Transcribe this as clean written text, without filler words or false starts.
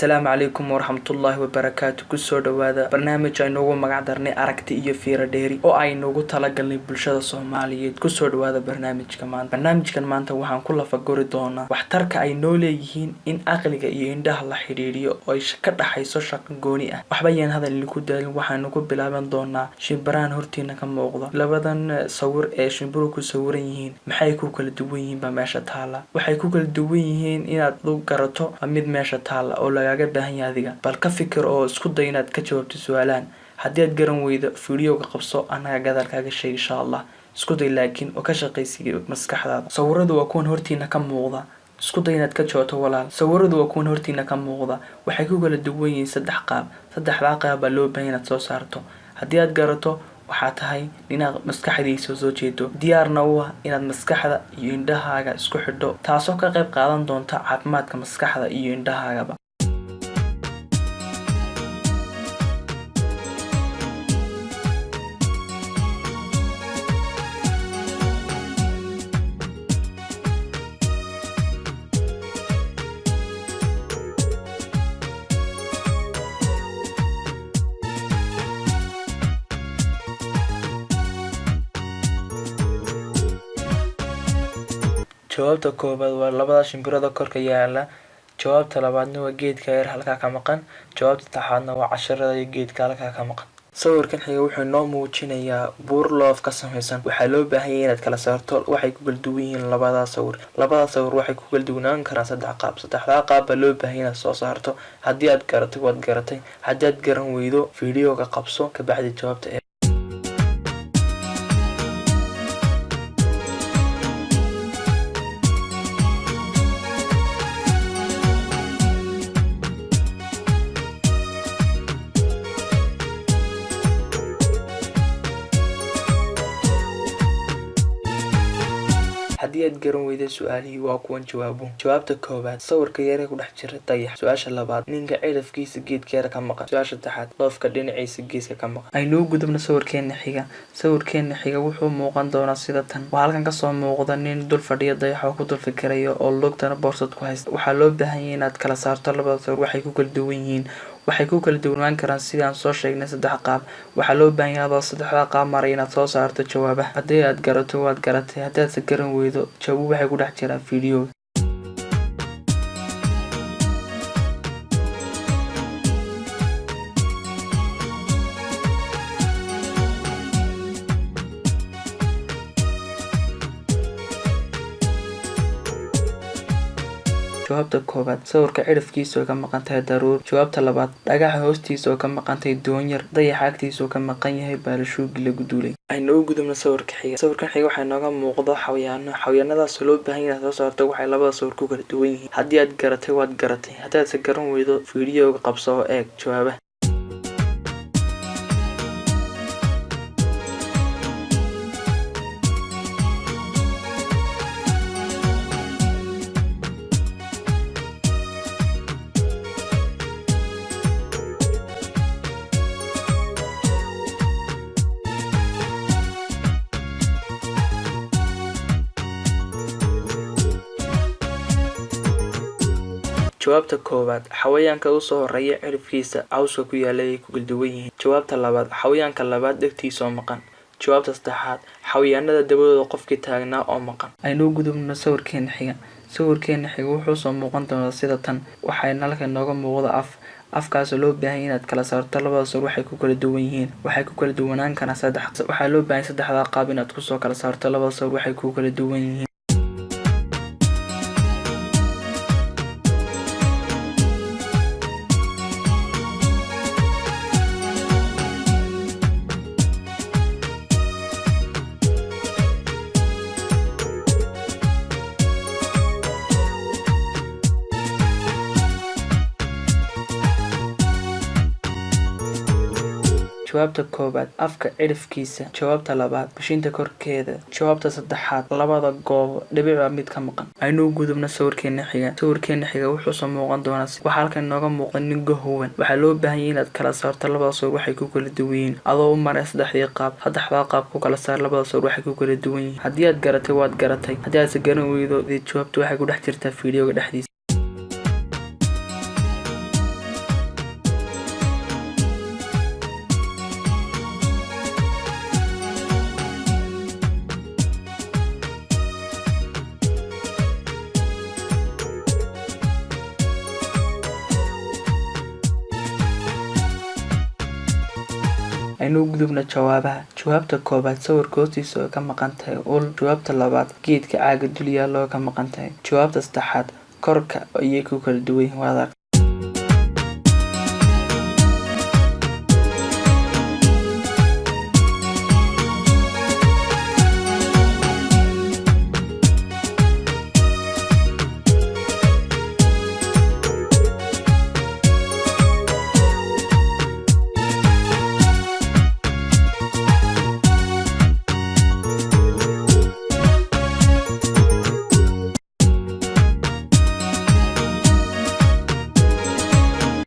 Asalaamu calaykum waraxmatullaahi wabarakaatu. Kusoo dhawaada barnaamij aynuugu magac darnay Aragti iyo Fiiro Dheeri, oo aynuugu talagalnay bulshada Soomaaliyeed. Kusoo dhawaada barnaamijka maanta. Barnaamijkan maanta waxaan ku lafaguri doonaa waxtarka ay noo leeyihiin in aqliga iyo indhaha la xidhiidhiyo oo ay ka dhaxayso shaqo gooni ah. Waxba yaan hadal idinku daalin, waxaanu ku bilaaban doonaa shimbirahan hortiina ka muuqda. Labadan sawir ee shimbiruhu ku sawiran yihiin, maxay ku kala duwan yihiin baa meesha taala. Waxay ku kala duwan yihiin inaad u garato mid meesha taala oo lagaaga baahan yahay adiga. Bal ka fikir oo isku day inaad ka jawaabto su-aalahan. Haddii aad garan weydo, videoga qabso, annaga gadaal kaaga sheeg, insha Allah. Isku day laakiin oo ka shaqaysiiya maskaxdaada. Sawiradu waa kuwan hortiina ka muuqda. Isku day inaad ka jawaabto, walaal. Sawiradu waa kuwan hortiina ka muuqda. Waxay ku kala duwan yihiin saddex qaab. Saddexdaa qaab baa loo baahan inaad soo saarto. Haddii aad garato, waxaa tahay inaad maskaxdiisa soo jeedo, diyaarna u ah inaad maskaxda iyo indhahaaga isku xidho, taasoo ka qayb qaadan doonta caafimaadka maskaxda iyo indhahaagaba. Jawaabta koowaad waa labada shimbirada korka yaala. Jawaabta labaadna waa geedka yar halkaa ka maqan. Jawaabta saddexaadna waa casharada iyo geedka halkaa ka maqan. Sawirkan xiga wuxuu noo muujinayaa buur loof ka samaysan. Waxaa loo baahan yahay inaad kala saarto waxay ku kala duwan yihiin labadaa sawir. Labadaa sawir waxay ku kala duwanaan karaan saddex qaab. Saddexdaa qaab baa loo baahan inaad soo saarto. Haddii aad garatay, waad garatay. Haddii aad garan weydo, videoga qabso, kabacdi jawaabta ee. Haddii aad garan weyday su-aalihii, waa kuwan jawaabuhu. Jawaabta koowaad: sawirka yare ku dhex jira dayax. Su-aasha labaad: ninka cidhafkiisa geedka yare ka maqan. Su-aasha saddexaad: loofka dhinaciisa geeska ka maqan. Aynuu gudubno sawirkeena xiga. Sawirkeena xiga wuxuu muuqan doonaa sida tan. Waxaa halkan kasoo muuqda nin dul fadhiya dayax oo ku dul fikiraya oo lugtana boorsad ku haysta. Waxaa loo baahan yahay inaad kala saarto labada sawir waxay ku kala duwan yihiin. Waxay ku kala duwanaan karaan, sidaan soo sheegnay, saddex qaab. Waxaa loo baahan yahay adoo saddexda qaab maray inaad soo saarto jawaabaha. Haddii aad garato, waad garatay. Haddii aadse garan weydo, jawaabuhu waxay ku dhex jiraan videoga. Jawaabta koowaad: sawirka cidhafkiisa oo ka maqan tahay daruur. Jawaabta labaad: dhagaxa hoostiisa oo ka maqan tahay doon yar. Dayaxa agtiisa oo ka maqan yahay baalashuugii lagu duulay. Aynu u gudubno sawirka xiga. Sawirkan xiga waxaa inooga muuqda xayawaano. Xayawaanadaas loo baahan yahay inaad soo saarto waxay labada sawir ku kala duwan yihiin. Haddii aad garatay, waad garatay. Haddii aadse garan weydo, videoga qabso oo eeg jawaabaha. Jawaabta koowaad: xayawaanka usoo horeeya cidhifkiisa cawska ku yaala ay ku kala duwan yihiin. Jawaabta labaad: xayawaanka labaad dhegtiisa oo maqan. Jawaabta saddexaad: xayawaanada dabadooda qofkii taagnaa oo maqan. Aynuu gudubno sawirkeena xiga. Sawirkeena xiga wuxuu soo muuqan doonaa sida tan. Waxayna halkan inooga muuqda af. Afkaas loo baahan inaad kala saarto labada sawir waxay ku kala duwan yihiin. Waxay ku kala duwanaan karaan saddex. Waxaa loo baahan saddexdaa qaab inaad kusoo kala saarto labada sawir waxay ku kala duwan yihiin. Jawaabta koowaad: afka cidhifkiisa. Jawaabta labaad: bishinta korkeeda. Jawaabta saddexaad: labada goobo dhibicba mid ka maqan. Aynuu gudubno sawirkeena xiga. Sawirkeena xiga wuxuu soo muuqan doonaa. Waxaa halkan inooga muuqda nin gahowan. Waxaa loo baahan yahay inaad kala saarto labada sawir waxay ku kala duwan yihiin, adoo u maray saddexdii qaab. Saddexdaa qaab ku kala saar labada sawir waxay ku kala duwan yihiin. Haddii aad garatay, waad garatay. Haddii aadse garan weydo, jawaabtu waxay ku dhex jirtaa videoga dhexdiisa. Aynu gudubna jawaabaha. Jawaabta koobaad, sawirka hoostiisa oo ka maqan tahay ul. Jawaabta labaad, geedka caaga dul yaalla oo ka maqan tahay. Jawaabta saddexaad, korka ayay ku kala duwan yihiin, waad aragtaa.